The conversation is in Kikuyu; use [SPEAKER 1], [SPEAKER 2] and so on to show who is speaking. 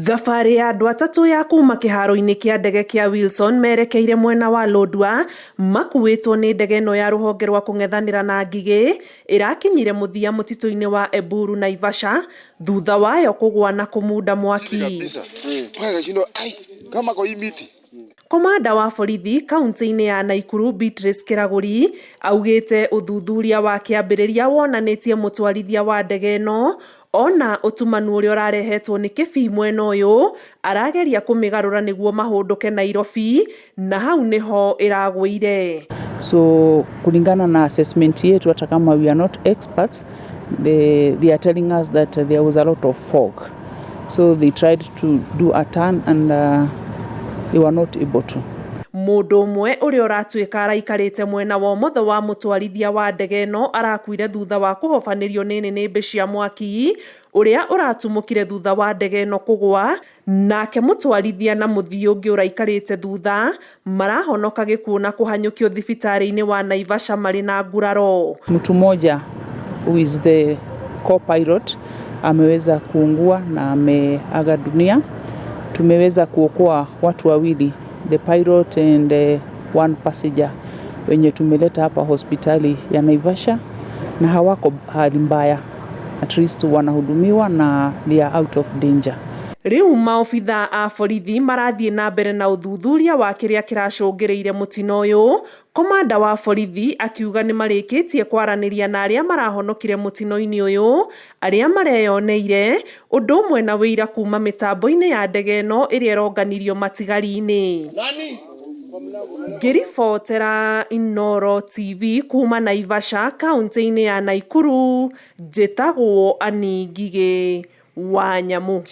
[SPEAKER 1] Thabarĩ ya andũ atatũ ya kuma kĩharo-inĩ kĩa ndege kĩa Wilson merekeire mwena wa Lodwar makuĩtwo nĩ ndege ĩno ya rũhonge rwa kũng'ethanĩra na ngigĩ ĩrakinyire mũthia mũtitũ-inĩ wa Eburu Naivasha thutha wayo kũgwa na kũmunda mwaki.
[SPEAKER 2] Kama kwa hii miti.
[SPEAKER 1] Komanda wa borithi kaunti-inĩ ya Naikuru Beatrice Kĩragũri augĩte ũthuthuria wa kĩambĩrĩria wonanĩtie mũtwarithia wa ndege ĩno ona ũtumanu ũrĩa ũrarehetwo nĩ kĩbii mwena ũyũ arageria kũmĩgarũra nĩguo mahũndũke Nairobi na hau nĩho ĩragũire.
[SPEAKER 3] So kulingana na assessment yetu, hata kama we are not experts, they are telling us that there was a lot of fog. So they tried to do a turn and they were not able to.
[SPEAKER 1] Mũndũ ũmwe ũrĩa ũratuĩka araikarĩte mwena wa ũmotho wa mũtwarithia wa ndege ĩno arakuire thutha wa kũhobanĩrio nĩ nĩnĩmbĩ cia mwaki ũrĩa ũratumũkire thutha wa ndege ĩno kũgwa. Nake mũtwarithia na mũthii ũngĩ ũraikarĩte thutha marahonoka gĩkuũ na kũhanyũkio thibitarĩ-inĩ wa Naivasha marĩ na nguraro.
[SPEAKER 3] Mtu mmoja who is the co-pilot ameweza kuungua na ameaga dunia. Tumeweza kuokoa watu wawili, the pilot and one passenger wenye tumeleta hapa hospitali ya Naivasha na hawako hali mbaya, at least wanahudumiwa na they are out of danger.
[SPEAKER 1] Rĩu maobitha a borithi marathiĩ na mbere na ũthuthuria wa kĩrĩa kĩracũngĩrĩire mũtino ũyũ. Komanda wa borithi akiuga nĩ marĩkĩtie kwaranĩria na arĩa marahonokire mũtino-inĩ ũyũ, arĩa mareyoneire, ũndũ ũmwe na wĩira kuma mĩtambo-inĩ ya ndege ĩno ĩrĩa ĩronganirio matigari-inĩ. Ngĩribotera Inooro TV kuma Naivasha kaunti-inĩ ya Naikuru, njĩtagwo Annie Ngigĩ wa Nyamũ.